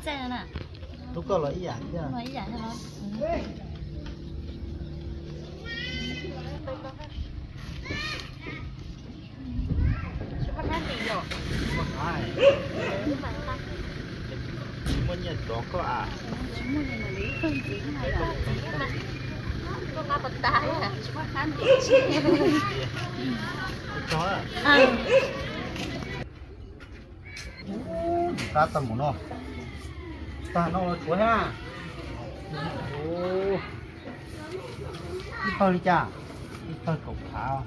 Tub koj los ib yam thiab. Tsis muaj nyiaj rov koj a. Qab tag mus no, tag no los tshuav thiab. Ib pawg li cas? Ib pawg kaum phav.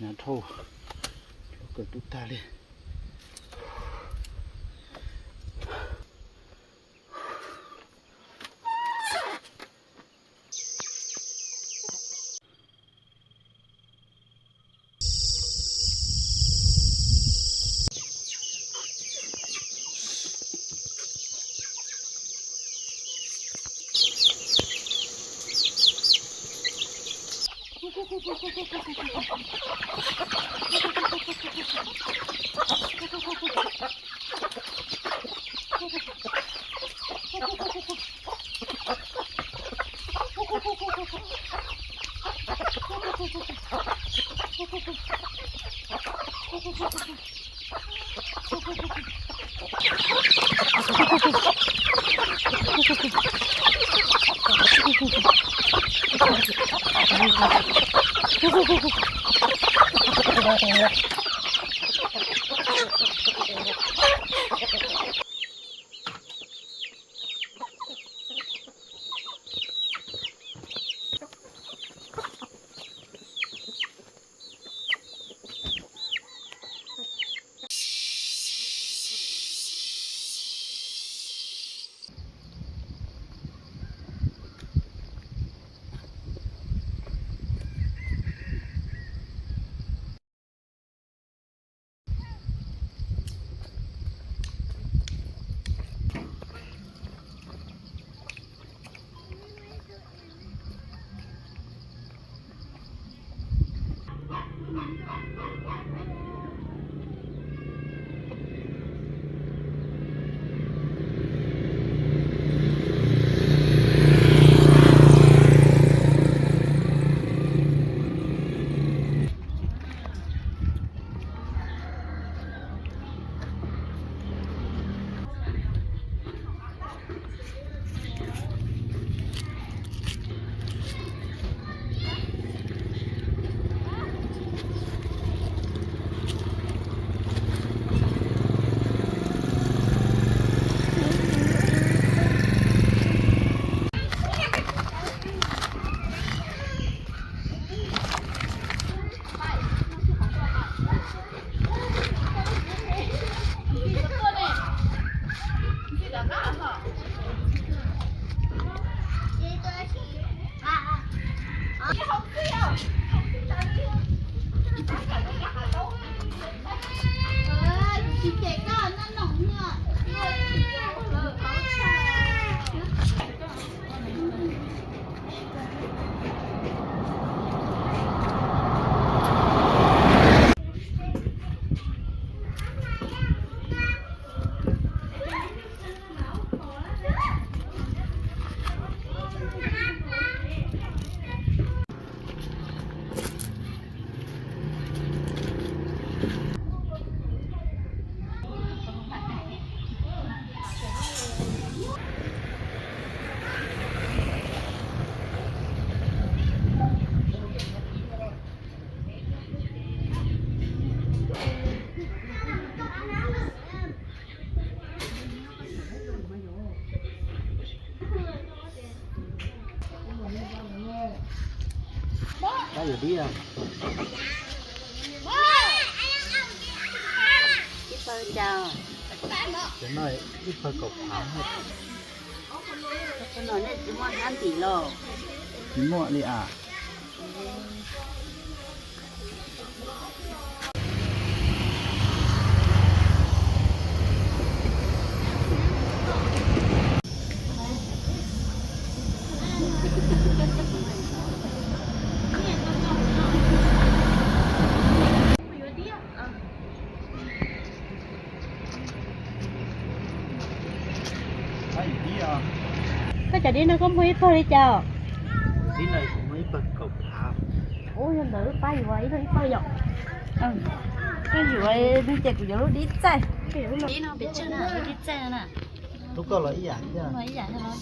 Dhau, dhau kawg tub tag li. Pab yuav dib os. Ib pawg cas? Cov no ib pawg kaum phav. Cov no nej tsis muaj hab ntim los? Tsis muaj li as. Koj cov dib no koj muag ib pawg li cas? Dib no kuv muag ib pawg kaum phav. Ub, yog ntawd pab yuav ib leeg ib pawg yom. Koj yuav nws ces kuv yuav lub dib txaij. Dib no pes tsawg na? Lub dib txaij no na. Lub koj los ib yam thiab. Ib yam thiab los?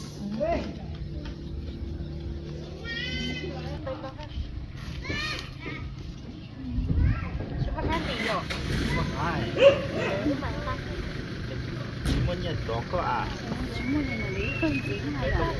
Tsis muaj hab ntim yom? Tsis muaj hab. Tsis muaj nyiaj rov koj as. Tsis muaj nyiaj, ib pawg ntxiv na yom.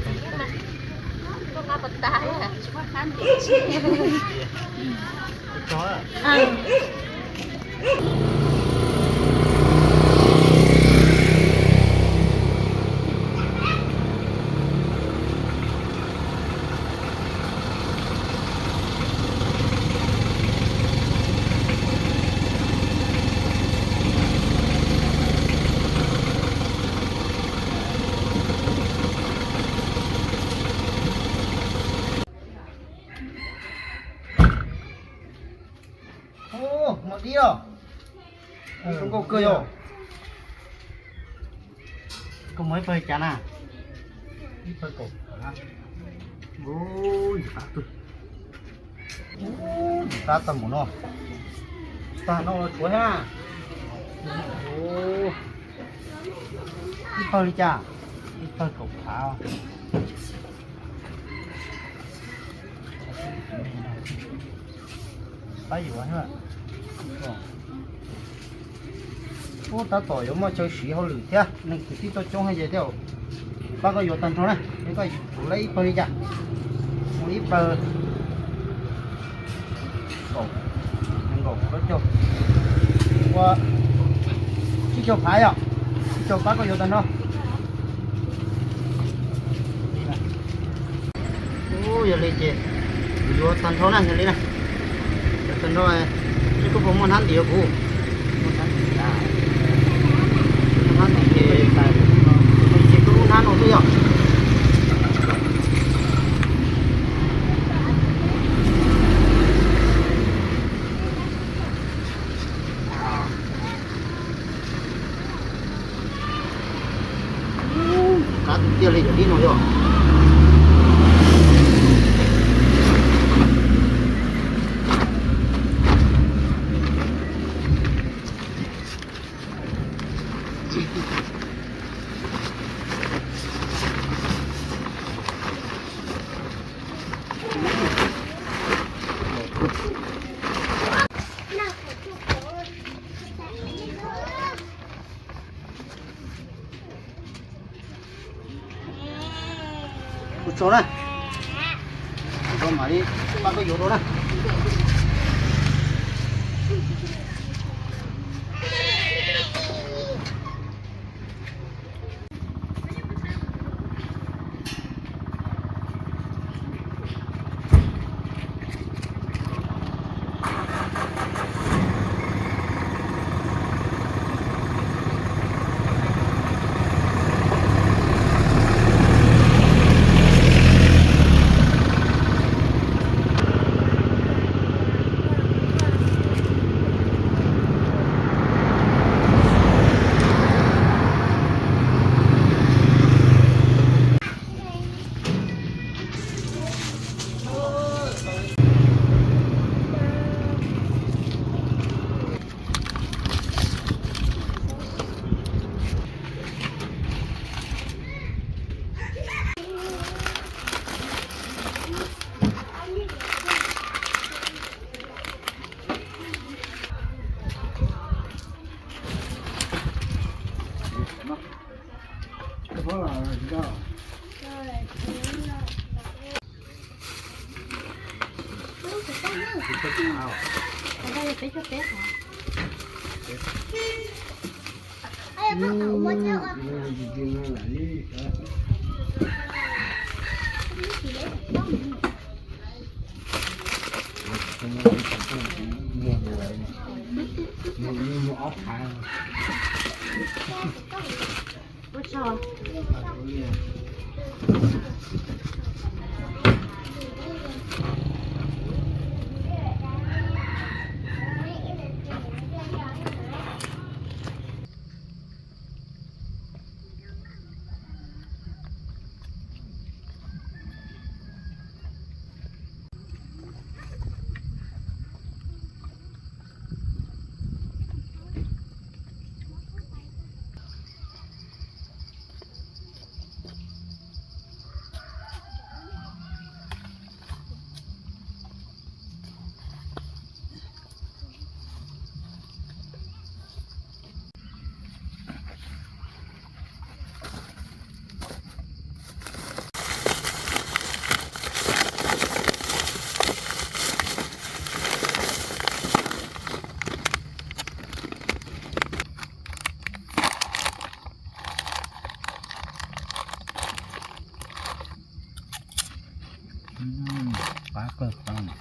Ub, muaj dib os. Zoo nkauj kawg yog. Koj muag ib pawg li cas na? Ib pawg kaum. Ub, ntxim qab kawg. Ub, ntxim qab tag npaum no. Tag no los tshuav thiab na. Ub, ib pawg li cas? Ib pawg kaum phav. Pab yuav thiab. Ub, tab tom yuav muaj chaw siv hauj lwm thiab, neeg kwv tij tuaj coob heev ces thiaj pab koj yuav tag nrho na. Es koj yuav ib pawg li cas? Mus ib pawg kaum, nees nkaum, plaub caug, ua tsib caug phav yom, tsib caug pab koj yuav tag nrho. Ub, yog li ces yuav tag nrho na, yog li na. Yuav tag nrho, seb koj puas muaj hnab ntim rau kuv. Muaj hnab ntim, muaj hnab ntim ces, ces koj lub hnab no xwb yom. Qab tiag li cov dib no yog. Ua tsaug na. Ua tsaug mam li pab koj yuav dua na. Qab kawg qhov no.